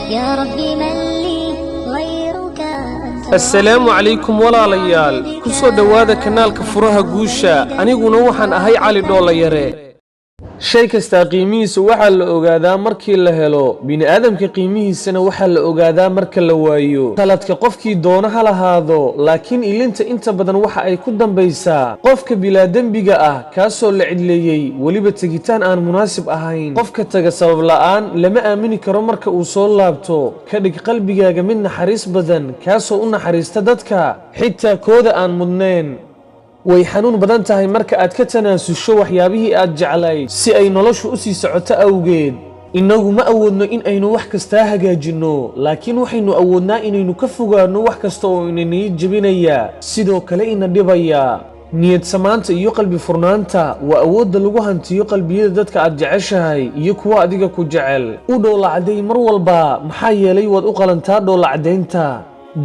يا ربي من لي غيرك أنت. Assalaamu calaykum walaalayaal, ku soo dhowaada kanaalka Furaha Guusha. Aniguna waxaan ahay Cali Dhoolayare. Shay kastaa qiimihiisa waxaa la ogaadaa markii la helo, bini'aadamka qiimihiisana waxaa la ogaadaa marka la waayo. Taladka qofkii doono ha lahaado, laakiin ilinta inta badan waxa ay ku dambaysaa qofka bilaa dembiga ah, kaasoo la cidleeyey, weliba tegitaan aan munaasib ahayn. Qofka taga sabab la'aan lama aamini karo marka uu soo laabto. Ka dhig qalbigaaga mid naxariis badan, kaasoo u naxariista dadka, xitaa kooda aan mudnayn. Way xanuun badan tahay marka aad ka tanaasusho waxyaabihii aad jeclayd si ay noloshu u sii socoto awgeed. Innagu ma awoodno in aynu wax kastaa hagaajinno, laakiin waxaynu awoodnaa inaynu ka fogaanno wax kasta oo ina niyad jebinaya, sidoo kale ina dhibaya. Niyad samaanta iyo qalbi furnaanta waa awoodda lagu hantiyo qalbiyada dadka aad jeceshahay iyo kuwa adiga ku jecel. U dhoola cadday mar walba, maxaa yeelay waad u qalantaa dhoola caddaynta.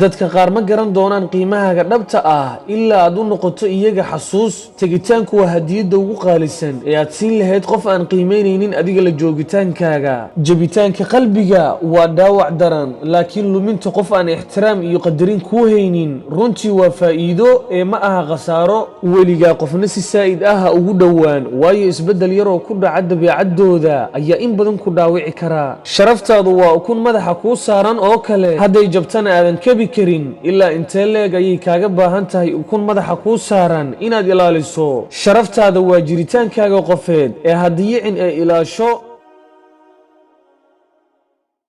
Dadka qaar ma garan doonaan qiimahaaga dhabta ah ilaa aad u noqoto iyaga xasuus. Tegitaanku waa hadiyadda ugu qaalisan ee aad siin lahayd qof aan qiimaynaynin adiga la joogitaankaaga. Jebitaanka qalbiga waa dhaawac daran, laakiin luminta qof aan ixtiraam iyo qadarin kuu haynin runtii waa faa'iido ee ma aha khasaaro. Weligaa qofna si saa'id ah ha ugu dhowaan, waayo isbeddel yaroo ku dhaca dabeecaddooda ayaa in badan ku dhaawici karaa. Sharaftaadu waa ukun madaxa kuu saaran oo kale, hadday jabtana aadan kabi karin. Ilaa intee leeg ayay kaaga baahan tahay ukun madaxa kuu saaran inaad ilaaliso? Sharaftaada waa jiritaankaaga qofeed ee ha dayicin ee ilaasho.